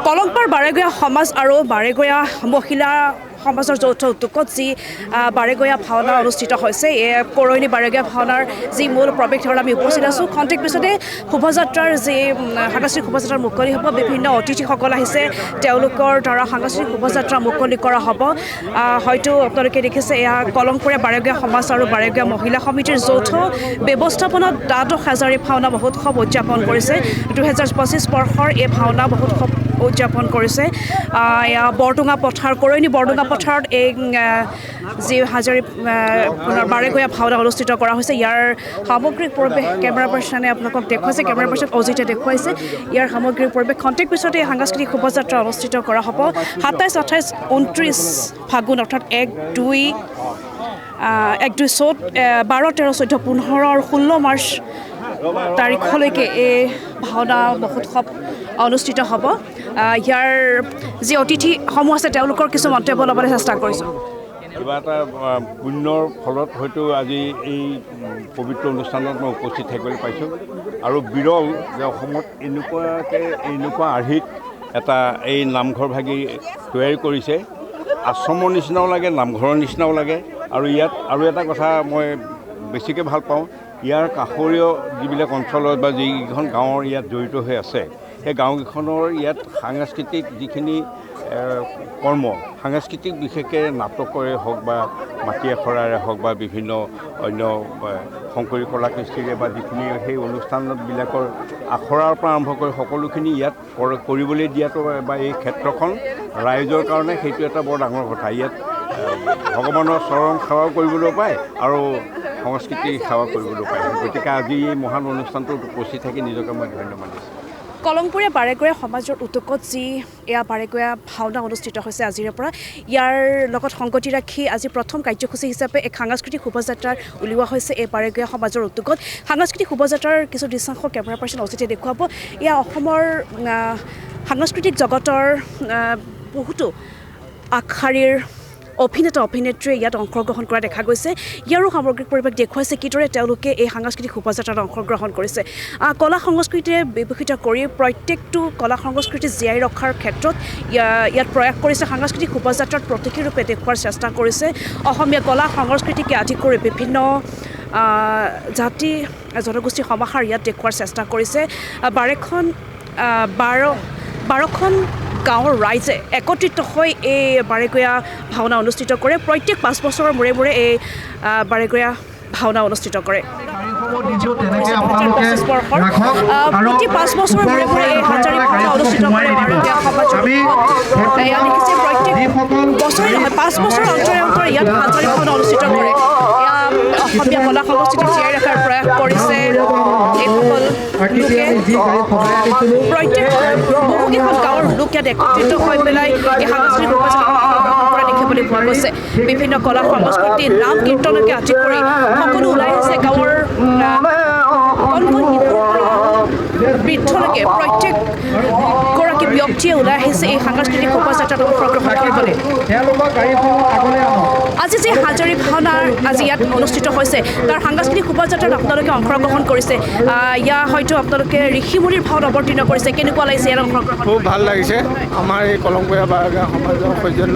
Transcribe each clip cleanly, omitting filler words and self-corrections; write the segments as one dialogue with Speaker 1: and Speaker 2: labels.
Speaker 1: কলংপাৰ বাৰেগঞা সমাজ আৰু বাৰেগঞা মহিলা সমাজৰ যৌথ উদ্যোগত যি বাৰেগঞা ভাওনা অনুষ্ঠিত হৈছে, এই কৰৈনী বাৰেগঞা ভাওনাৰ যি মূল প্ৰৱেশদ্বাৰত আমি উপস্থিত আছোঁ। খন্তেক পিছতে শোভাযাত্ৰাৰ যি সাংস্কৃতিক শোভাযাত্ৰাৰ মুকলি হ'ব। বিভিন্ন অতিথিসকল আহিছে, তেওঁলোকৰ দ্বাৰা সাংস্কৃতিক শোভাযাত্ৰা মুকলি কৰা হ'ব। হয়তো আপোনালোকে দেখিছে এয়া কলংপৰীয়া বাৰেগঞা সমাজ আৰু বাৰেগঞা মহিলা সমিতিৰ যৌথ ব্যৱস্থাপনাত দ্বাদশ হাজাৰী ভাওনা মহোৎসৱ উদযাপন কৰিছে। 2025 বৰ্ষৰ এই ভাওনা মহোৎসৱ উদযাপন কৰিছে। এয়া বৰডোঙা পথাৰ, কৰৈনী বৰডোঙা পথাৰত এই যি হাজাৰী আপোনাৰ বাৰেগঞা ভাওনা অনুষ্ঠিত কৰা হৈছে। ইয়াৰ সামগ্ৰিক পৰিৱেশ কেমেৰা পাৰ্চনে আপোনালোকক দেখুৱাইছে, কেমেৰা পাৰ্চন অজিতে দেখুৱাইছে ইয়াৰ সামগ্ৰিক পৰিৱেশ। খন্তেক পিছতে এই সাংস্কৃতিক শোভাযাত্ৰা অনুষ্ঠিত কৰা হ'ব। 27, 28, 29 ফাগুন অৰ্থাৎ 1, 2, 1, 2 চ'ত, 12, 13, 14, 15 আৰু 16 মাৰ্চ তাৰিখলৈকে এই ভাওনা মহোৎসৱ অনুষ্ঠিত হ'ব। ইয়াৰ যি অতিথিসমূহ আছে তেওঁলোকৰ কিছু মন্তব্য ল'বলৈ চেষ্টা কৰিছোঁ।
Speaker 2: কিবা এটা পুণ্যৰ ফলত হয়তো আজি এই পবিত্ৰ অনুষ্ঠানত মই উপস্থিত থাকিবলৈ পাইছোঁ। আৰু বিৰল যে অসমত এনেকুৱা আৰ্হিত এটা এই নামঘৰ ভাগি তৈয়াৰ কৰিছে। আশ্ৰমৰ নিচিনাও লাগে, নামঘৰৰ নিচিনাও লাগে। আৰু ইয়াত আৰু এটা কথা মই বেছিকৈ ভাল পাওঁ, ইয়াৰ কাষৰীয় যিবিলাক অঞ্চলত বা যিকেইখন গাঁৱৰ ইয়াত জড়িত হৈ আছে, সেই গাঁওকেইখনৰ ইয়াত সাংস্কৃতিক যিখিনি কৰ্ম, সাংস্কৃতিক বিশেষকৈ নাটকৰে হওক বা মাটি আখৰাৰে হওক বা বিভিন্ন অন্য শংকৰী কলা কৃষ্টিৰে বা যিখিনি সেই অনুষ্ঠানবিলাকৰ আখৰাৰ পৰা আৰম্ভ কৰি সকলোখিনি ইয়াত কৰিবলৈ দিয়াটো বা এই ক্ষেত্ৰখন ৰাইজৰ কাৰণে সেইটো এটা বৰ ডাঙৰ কথা। ইয়াত ভগৱানৰ চৰণ সেৱাও কৰিবলৈ পায় আৰু সংস্কৃতিৰ সেৱা কৰিবলৈ পায়। গতিকে আজি এই মহান অনুষ্ঠানটোত উপস্থিত থাকি নিজকে মই ধন্য মানিছোঁ।
Speaker 1: কলংপৰীয়া বাৰেগঞা সমাজৰ উদ্যোগত যি এয়া বাৰেগঞা ভাওনা অনুষ্ঠিত হৈছে আজিৰে পৰা, ইয়াৰ লগত সংগতি ৰাখি আজি প্ৰথম কাৰ্যসূচী হিচাপে এক সাংস্কৃতিক শোভাযাত্ৰাৰ উলিওৱা হৈছে এই বাৰেগঞা সমাজৰ উদ্যোগত। সাংস্কৃতিক শোভাযাত্ৰাৰ কিছু দৃশ্যাংশ কেমেৰা পাৰ্চন অজিতে দেখুৱাব। এয়া অসমৰ সাংস্কৃতিক জগতৰ বহুতো আগশাৰীৰ অভিনেতা অভিনেত্ৰীয়ে ইয়াত অংশগ্ৰহণ কৰা দেখা গৈছে। ইয়াৰো সামগ্ৰিক পৰিৱেশ দেখুৱাইছে কিদৰে তেওঁলোকে এই সাংস্কৃতিক শোভাযাত্ৰাত অংশগ্ৰহণ কৰিছে। কলা সংস্কৃতিৰে বিভূষিত কৰি প্ৰত্যেকটো কলা সংস্কৃতি জীয়াই ৰখাৰ ক্ষেত্ৰত ইয়াত প্ৰয়াস কৰিছে। সাংস্কৃতিক শোভাযাত্ৰাত প্ৰতীকী ৰূপে দেখুওৱাৰ চেষ্টা কৰিছে। অসমীয়া কলা সংস্কৃতিকে আদি কৰি বিভিন্ন জাতি জনগোষ্ঠীৰ সমাহাৰ ইয়াত দেখুওৱাৰ চেষ্টা কৰিছে। 12খন গাঁৱৰ ৰাইজে একত্ৰিত হৈ এই বাৰেগঞা ভাওনা অনুষ্ঠিত কৰে। প্ৰত্যেক 5 বছৰৰ মূৰে মূৰে এই বাৰেগঞা ভাওনা অনুষ্ঠিত কৰে। 2025 বৰ্ষৰ প্ৰতি 5 বছৰৰ মূৰে মূৰে এই হাজাৰী ভাওনা অনুষ্ঠিত কৰে বাৰেগঞা সমাজৰ। এয়া দেখিছে প্ৰত্যেক বছৰে নহয়, 5 বছৰৰ অন্তৰে অন্তৰে ইয়াত হাজাৰী ভাওনা অনুষ্ঠিত কৰে। এয়া অসমীয়া কলা সংস্কৃতি জীয়াই ৰখাৰ প্ৰয়াস কৰিছে এইসকল লোকে। প্ৰত্যেক বহুকেইখন গাঁৱৰ লোক ইয়াত একত্ৰিত হৈ পেলাই এই সাংস্কৃতিক শোভাযাত্ৰাত অংশগ্ৰহণ কৰা দেখিবলৈ পোৱা গৈছে। বিভিন্ন কলা সংস্কৃতি, নাম কীৰ্তনকে আদি কৰি সকলো ওলাই আহিছে। গাঁৱৰ কণ কণ শিশুৰ পৰা বৃদ্ধলৈকে প্ৰত্যেকগৰাকী ব্যক্তিয়ে ওলাই আহিছে এই সাংস্কৃতিক শোভাযাত্ৰাত অংশগ্ৰহণ কৰিবলৈ। আজি যি হাজাৰী ভাওনাৰ আজি ইয়াত অনুষ্ঠিত হৈছে, তাৰ সাংস্কৃতিক শোভাযাত্ৰাত আপোনালোকে অংশগ্ৰহণ কৰিছে। ইয়াৰ হয়তো আপোনালোকে ঋষিমুনিৰ ভাওত অৱতীৰ্ণ কৰিছে। কেনেকুৱা লাগিছে ইয়াত অংশগ্ৰহণ?
Speaker 3: খুব ভাল লাগিছে। আমাৰ এই কলংপৰীয়া বাৰেগঞা সমাজৰ সৌজন্য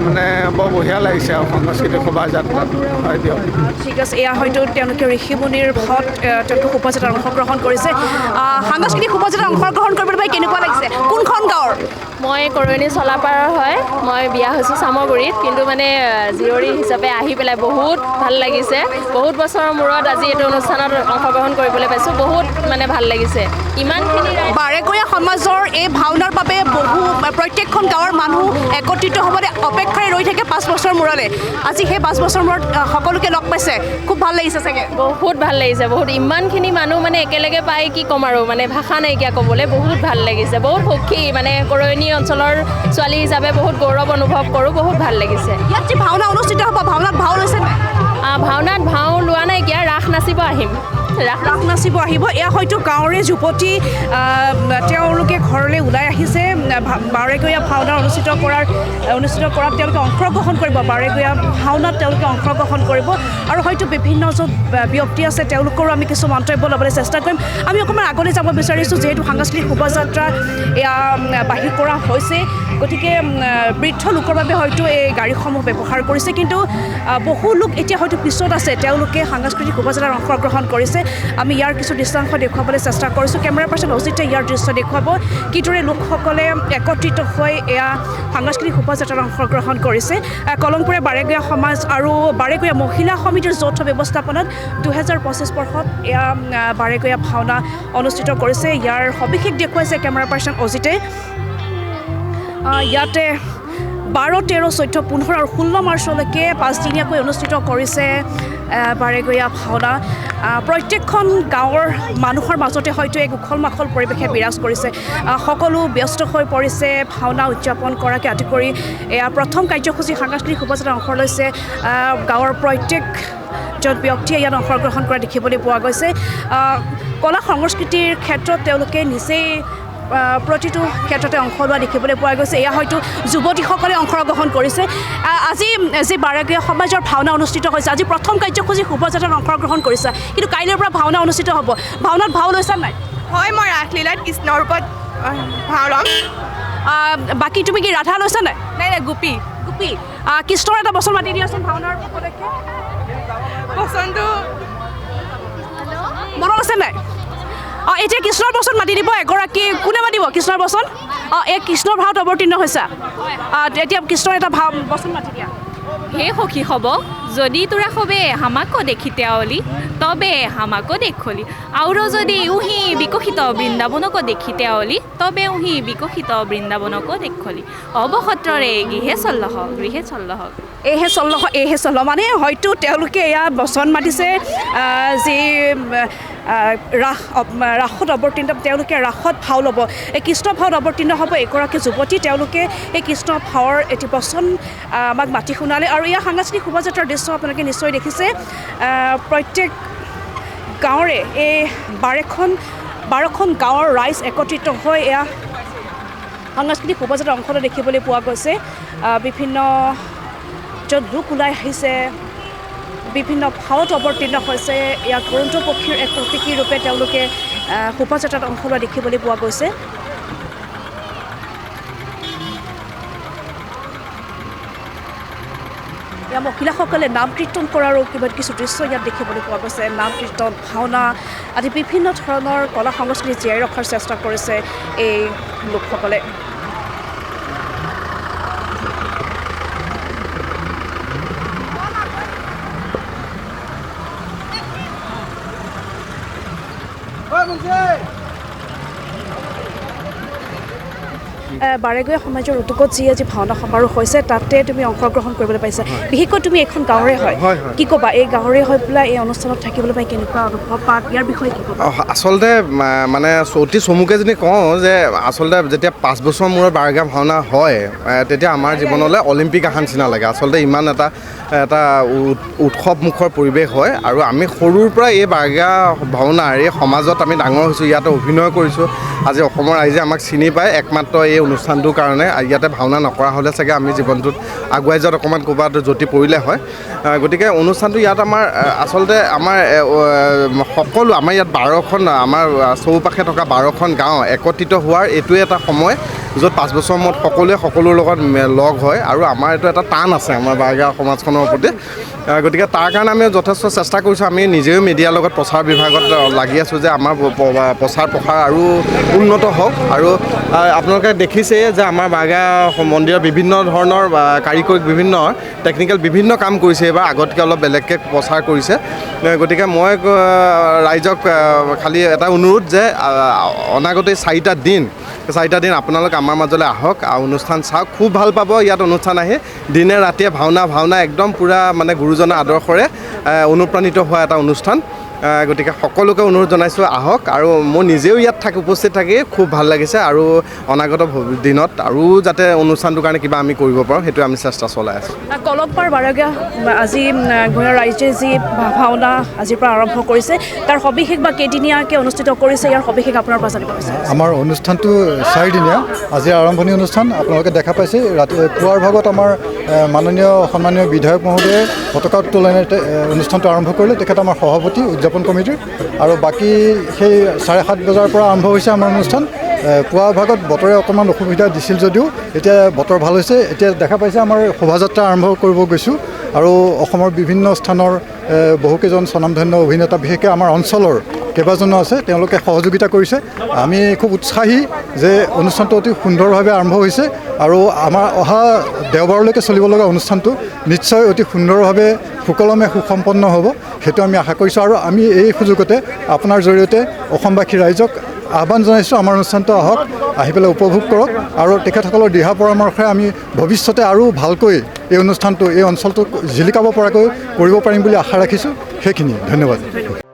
Speaker 3: মানে বৰ বঢ়িয়া লাগিছে আৰু সাংস্কৃতিক শোভাযাত্ৰাত। হয় দিয়ক,
Speaker 1: ঠিক আছে। এয়া হয়তো তেওঁলোকে ঋষিমুনিৰ ভাওত তেওঁলোকে শোভাযাত্ৰাত অংশগ্ৰহণ কৰিছে। সাংস্কৃতিক শোভাযাত্ৰাত অংশগ্ৰহণ কৰিবলৈ পাই কেনেকুৱা লাগিছে? কোনখন গাঁৱৰ?
Speaker 4: মই কৰৈনী চলাপাৰৰ হয়। মই বিয়া হৈছোঁ চামগুৰিত, কিন্তু মানে জীয়ৰী হিচাপে আহি পেলাই বহুত ভাল লাগিছে। বহুত বছৰৰ মূৰত আজি এইটো অনুষ্ঠানত অংশগ্ৰহণ কৰিবলৈ পাইছোঁ, বহুত মানে ভাল লাগিছে। ইমানখিনি
Speaker 1: বাৰেগঞা সমাজৰ এই ভাওনাৰ বাবে বহু প্ৰত্যেকখন গাঁৱৰ মানুহ একত্ৰিত হ'বলৈ অপেক্ষাৰে ৰৈ থাকে 5 বছৰৰ মূৰলৈ। আজি সেই 5 বছৰৰ মূৰত সকলোকে লগ পাইছে, খুব ভাল লাগিছে চাগে?
Speaker 4: বহুত ভাল লাগিছে, বহুত ইমানখিনি মানুহ মানে একেলগে পাই কি ক'ম আৰু, মানে ভাষা নাইকিয়া ক'বলৈ। বহুত ভাল লাগিছে, বহুত সুখী, মানে কৰৈনী অঞ্চলৰ ছোৱালী হিচাপে বহুত গৌৰৱ অনুভৱ কৰোঁ, বহুত ভাল লাগিছে।
Speaker 1: ইয়াত যি ভাওনা অনুষ্ঠিত হ'ব, ভাওনাত ভাও লৈছে নাই?
Speaker 4: ভাওনাত ভাও লোৱা নাইকিয়া, ৰাস নাচিব আহিম।
Speaker 1: ৰাস নাচিব আহিব। এয়া হয়তো গাঁৱৰে যুৱতী, তেওঁলোকে ঘৰলৈ ওলাই আহিছে। বাৰেগঞা ভাওনা অনুষ্ঠিত কৰাত তেওঁলোকে অংশগ্ৰহণ কৰিব, বাৰেগঞা ভাওনাত তেওঁলোকে অংশগ্ৰহণ কৰিব আৰু হয়তো বিভিন্ন য'ত ব্যক্তি আছে তেওঁলোকৰো আমি কিছু মন্তব্য ল'বলৈ চেষ্টা কৰিম। আমি অকণমান আগলৈ যাব বিচাৰিছোঁ, যিহেতু সাংস্কৃতিক শোভাযাত্ৰা এয়া বাহিৰ কৰা হৈছে, গতিকে বৃদ্ধ লোকৰ বাবে হয়তো এই গাড়ীসমূহ ব্যৱহাৰ কৰিছে, কিন্তু বহু লোক এতিয়া হয়তো পিছত আছে, তেওঁলোকে সাংস্কৃতিক শোভাযাত্ৰাত অংশগ্ৰহণ কৰিছে। আমি ইয়াৰ কিছু দৃশ্যাংশ দেখুৱাবলৈ চেষ্টা কৰিছোঁ। কেমেৰা পাৰ্চন অজিতে ইয়াৰ দৃশ্য দেখুৱাব কিদৰে লোকসকলে একত্ৰিত হৈ এয়া সাংস্কৃতিক শোভাযাত্ৰাত অংশগ্ৰহণ কৰিছে। কলংপুৰে বাৰেগঞা সমাজ আৰু বাৰেগঞা মহিলা সমিতিৰ যৌথ ব্যৱস্থাপনাত 2025 বৰ্ষত এয়া বাৰেগঞা ভাওনা অনুষ্ঠিত কৰিছে। ইয়াৰ সবিশেষ দেখুৱাইছে কেমেৰা পাৰ্চন অজিতে। ইয়াতে 12, 13, 14, 15 আৰু 16 মাৰ্চলৈকে পাঁচদিনীয়াকৈ অনুষ্ঠিত কৰিছে বাৰেগঞা ভাওনা। প্ৰত্যেকখন গাঁৱৰ মানুহৰ মাজতে হয়তো এক উখল মাখল পৰিৱেশে বিৰাজ কৰিছে, সকলো ব্যস্ত হৈ পৰিছে ভাওনা উদযাপন কৰাকে আদি কৰি। এয়া প্ৰথম কাৰ্যসূচী সাংস্কৃতিক শোভাযাত্ৰাত অংশ লৈছে গাঁৱৰ প্ৰত্যেকজন ব্যক্তিয়ে ইয়াত অংশগ্ৰহণ কৰা দেখিবলৈ পোৱা গৈছে। কলা সংস্কৃতিৰ ক্ষেত্ৰত তেওঁলোকে নিজেই প্ৰতিটো ক্ষেত্ৰতে অংশ লোৱা দেখিবলৈ পোৱা গৈছে। এয়া হয়তো যুৱতীসকলে অংশগ্ৰহণ কৰিছে। আজি যি বাৰেগঞা সমাজৰ ভাওনা অনুষ্ঠিত হৈছে, আজি প্ৰথম কাৰ্যসূচী শোভাযাত্ৰাত অংশগ্ৰহণ কৰিছে, কিন্তু কাইলৈৰ পৰা ভাওনা অনুষ্ঠিত হ'ব। ভাওনাত ভাও লৈছা নাই?
Speaker 5: হয়, মই ৰাসলীলাত কৃষ্ণৰ ৰূপত ভাও ল'ম।
Speaker 1: বাকী তুমি কি ৰাধা লৈছা নাই?
Speaker 5: নাই নাই, গোপী।
Speaker 1: গোপী। কৃষ্ণৰ এটা বচন মাতি দিয়াচোন ভাওনাৰ উপলক্ষে।
Speaker 5: বচনটো
Speaker 1: মনত আছে নাই? এতিয়া কৃষ্ণৰ বচন মাতি দিব এগৰাকী, কোনে মাতিব কৃষ্ণৰ বচন? এই কৃষ্ণৰ ভাওত অৱতীৰ্ণ হৈছা, এতিয়া কৃষ্ণৰ এটা ভাও বচন মাতি দিয়া।
Speaker 6: হে সখী হব, যদি তোৰা সবে হামাকো দেখিতে আওলি, তবে হামাকো দেখলি। আৰু যদি উহি বিকশিত বৃন্দাবনকো দেখিতে আওলি, তবে উহি বিকশিত বৃন্দাবনকো দেখলি। অৱসত্ৰৰে গৃহে চল্লহ, গৃহে চল্লহ।
Speaker 1: এইহে চল্লহ, এইহে চল্লহ, মানে হয়তো তেওঁলোকে এয়া বচন মাতিছে যি ৰাসত অৱতীৰ্ণ, তেওঁলোকে ৰাসত ভাও ল'ব, এই কৃষ্ণ ভাওত অৱতীৰ্ণ হ'ব এগৰাকী যুৱতী। তেওঁলোকে এই কৃষ্ণ ভাওৰ এটি বচন আমাক মাতি শুনালে। আৰু ইয়াৰ সাংস্কৃতিক শোভাযাত্ৰাৰ দৃশ্য আপোনালোকে নিশ্চয় দেখিছে। প্ৰত্যেক গাঁৱৰে এই 12খন গাঁৱৰ ৰাইজ একত্ৰিত হৈ এয়া সাংস্কৃতিক শোভাযাত্ৰাৰ অংশ দেখিবলৈ পোৱা গৈছে। বিভিন্ন য'ত লোক ওলাই আহিছে, বিভিন্ন ভাওত অৱতীৰ্ণ হৈছে। ইয়াত গৰুণ্ড পক্ষীৰ এক প্ৰতীকী ৰূপে তেওঁলোকে শোভাযাত্ৰাত অংশ লোৱা দেখিবলৈ পোৱা গৈছে। ইয়াৰ মহিলাসকলে নাম কীৰ্তন কৰাৰো কিবা কিছু দৃশ্য ইয়াত দেখিবলৈ পোৱা গৈছে। নাম কীৰ্তন, ভাওনা আদি বিভিন্ন ধৰণৰ কলা সংস্কৃতি জীয়াই ৰখাৰ চেষ্টা কৰিছে এই লোকসকলে। বাৰেগঞা সমাজৰ উদ্যোগত যি আজি ভাওনা সমাৰোহ হৈছে, তাতে তুমি অংশগ্ৰহণ কৰিবলৈ পাইছা। বিশেষকৈ তুমি এইখন গাঁৱৰে হয়, কি ক'বা এই গাঁৱৰে হৈ পেলাই এই অনুষ্ঠানত থাকিবলৈ পাই কেনেকুৱা অনুভৱ বা ইয়াৰ বিষয়ে কি ক'বা?
Speaker 7: আচলতে মানে অতি চমুকে যদি কওঁ যে আচলতে যেতিয়া 5 বছৰৰ মূৰত বাৰেগঞা ভাওনা হয়, তেতিয়া আমাৰ জীৱনলৈ অলিম্পিক অহা নিচিনা লাগে। আচলতে ইমান এটা এটা উৎসৱমুখৰ পৰিৱেশ হয়। আৰু আমি সৰুৰ পৰা এই বাৰেগঞা ভাওনাৰ এই সমাজত আমি ডাঙৰ হৈছোঁ, ইয়াতে অভিনয় কৰিছোঁ। আজি অসমৰ ৰাইজে আমাক চিনি পায় একমাত্ৰ এই অনুষ্ঠানটোৰ কাৰণে। ইয়াতে ভাওনা নকৰা হ'লে চাগে আমি জীৱনটোত আগুৱাই যোৱাত অকণমান ক'ৰবাত জটি পৰিলে হয়। গতিকে অনুষ্ঠানটো ইয়াত আমাৰ আচলতে আমাৰ সকলো আমাৰ ইয়াত 12খন আমাৰ চৌপাশে থকা 12খন গাঁও একত্ৰিত হোৱাৰ এইটোৱে এটা সময় য'ত 5 বছৰৰ মূৰত সকলোৱে সকলোৰ লগত লগ হয়। আৰু আমাৰ এইটো এটা টান আছে আমাৰ বাৰেগঞা সমাজখনৰ প্ৰতি। গতিকে তাৰ কাৰণে আমি যথেষ্ট চেষ্টা কৰিছোঁ। আমি নিজেও মিডিয়াৰ লগত প্ৰচাৰ বিভাগত লাগি আছোঁ যে আমাৰ প্ৰচাৰ প্ৰসাৰ আৰু উন্নত হওক। আৰু আপোনালোকে দেখিছে যে আমাৰ বাৰেগঞা মন্দিৰৰ বিভিন্ন ধৰণৰ কাৰিকৰী, বিভিন্ন টেকনিকেল বিভিন্ন কাম কৰিছে এইবাৰ, আগতকৈ অলপ বেলেগকৈ প্ৰচাৰ কৰিছে। গতিকে মই ৰাইজক খালি এটা অনুৰোধ যে অনাগত এই 4টা দিন আপোনালোক আমাৰ মাজলৈ আহক আৰু অনুষ্ঠান চাওক, খুব ভাল পাব। ইয়াত অনুষ্ঠান আহি দিনে ৰাতিয়ে ভাওনা ভাওনা একদম পূৰা মানে গুৰুজনাৰ আদৰ্শৰে অনুপ্ৰাণিত হোৱা এটা অনুষ্ঠান। গতিকে সকলোকে অনুৰোধ জনাইছোঁ, আহক। আৰু মই নিজেও ইয়াত থাকি উপস্থিত থাকি খুব ভাল লাগিছে আৰু অনাগত দিনত আৰু যাতে অনুষ্ঠানটোৰ কাৰণে কিবা আমি কৰিব পাৰোঁ সেইটো আমি চেষ্টা চলাই আছোঁ।
Speaker 1: কলংপাৰ বাৰেগঞা আজি গঞা ৰাইজে যি ভাওনা আজিৰ পৰা আৰম্ভ কৰিছে, তাৰ সবিশেষ বা কেইদিনীয়াকৈ অনুষ্ঠিত কৰিছে, ইয়াৰ সবিশেষ আপোনাৰ পৰা জানিব বিচাৰিছোঁ।
Speaker 8: আমাৰ অনুষ্ঠানটো চাৰিদিনীয়া। আজি আৰম্ভণি অনুষ্ঠান আপোনালোকে দেখা পাইছে। ৰাতি পুৱাৰ ভাগত আমাৰ মাননীয় সন্মানীয় বিধায়ক মহোদয়ে পতাকা উত্তোলনেৰে অনুষ্ঠানটো আৰম্ভ কৰিলে। তেখেত আমাৰ সভাপতি উদযাপন কমিটিৰ। আৰু বাকী সেই 7:30 বজাৰ পৰা আৰম্ভ হৈছে আমাৰ অনুষ্ঠান। পুৱা ভাগত বতৰে অকণমান অসুবিধা দিছিল যদিও এতিয়া বতৰ ভাল হৈছে। এতিয়া দেখা পাইছে আমাৰ শোভাযাত্ৰা আৰম্ভ কৰিব গৈছোঁ আৰু অসমৰ বিভিন্ন স্থানৰ বহুকেইজন স্বনামধন্য অভিনেতা, বিশেষকৈ আমাৰ অঞ্চলৰ কেইবাজনো আছে, তেওঁলোকে সহযোগিতা কৰিছে। আমি খুব উৎসাহী যে অনুষ্ঠানটো অতি সুন্দৰভাৱে আৰম্ভ হৈছে আৰু আমাৰ অহা দেওবাৰলৈকে চলিব লগা অনুষ্ঠানটো নিশ্চয় অতি সুন্দৰভাৱে সুকলমে সুসম্পন্ন হ'ব, সেইটো আমি আশা কৰিছোঁ। আৰু আমি এই সুযোগতে আপোনাৰ জৰিয়তে অসমবাসী ৰাইজক আহ্বান জনাইছোঁ, আমাৰ অনুষ্ঠানটো আহক, আহি পেলাই উপভোগ কৰক আৰু তেখেতসকলৰ দিহা পৰামৰ্শৰে আমি ভৱিষ্যতে আৰু ভালকৈ এই অনুষ্ঠানটো এই অঞ্চলটোক জিলিকাব পৰাকৈ কৰিব পাৰিম বুলি আশা ৰাখিছোঁ। সেইখিনিয়ে, ধন্যবাদ।